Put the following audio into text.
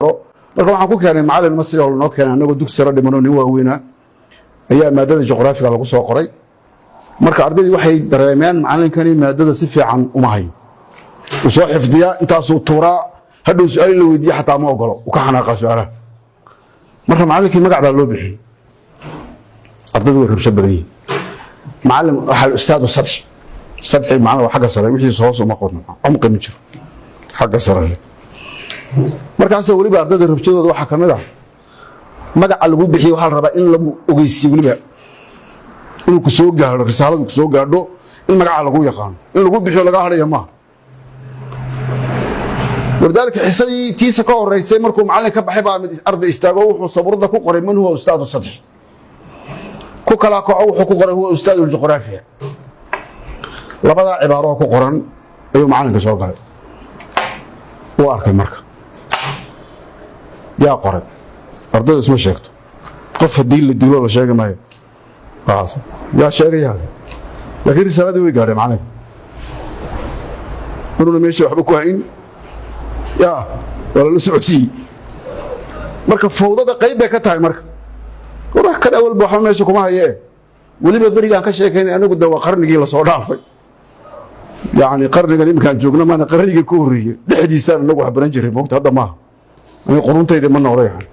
Marka waxaan ku keenay macalin Masri oo lanoo keenay anagoo dugsi sare dhimano, nin waaweynaa ayaa maadada juqraafiga lagu soo qoray. Marka ardaydii waxay dareemeen macalinkani maadada si fiican uma hayo, uu soo xifdiyaa, intaasuu tuuraa, hadhow su-aal in la weydiiye xataa ma ogolo, uu ka xanaaqaa su-aalaha. Marka macalinkii magac baa loo bixiyey. Ardaydu way rabsho badan yihiin. Macalin waxaa ustaadu sadxi. Sadxi macnaha waa xagga sare, wixiisa hoos uma qodno, cumqi ma jiro, xagga sare leh. Markaas weliba ardayda rabshadooda waxaa ka mid ah magaca lagu bixiyey waxaa la rabaa in lagu ogeysiiyo, weliba inuu ku soo gaadho, risaaladu ku soo gaadho, in magaca lagu yaqaano, in lagu bixiyo laga hadhaya maaha. Walidaalika xisadii tiisa ka horeysay markuu macallin ka baxay baa mid arday istaago, wuxuu sabuurada ku qoray "Man huwa ustaadu sadxi?" Ku kala kaco, wuxuu ku qoray "Huwa ustaadu aljuqraafiya". Labadaa cibaaro ku qoran ayuu macallinka soo galay, uu arkay. Marka yaa qoray? Ardayda isma sheegto. Qof haddii la dilo la sheegi maayo, yaa sheegaya? Laakiin risaaladii way gaadhay macalinka inuuna meesha waxba ku hayn, ya waa lala socodsiiyey. Marka fawdada qayb bay ka tahay. Marka wax kan awalba waxba meesha kuma hayee. Weliba berigaan ka sheekaynay anigu de waa qarnigii lasoo dhaafay, yacni qarnigan iminkaan joogno maana, qarnigii ka horreeyey dhexdiisaan inagu wax baran jiray, moogta. Hadda maaha, aniga quruntayda ma noqdo yani.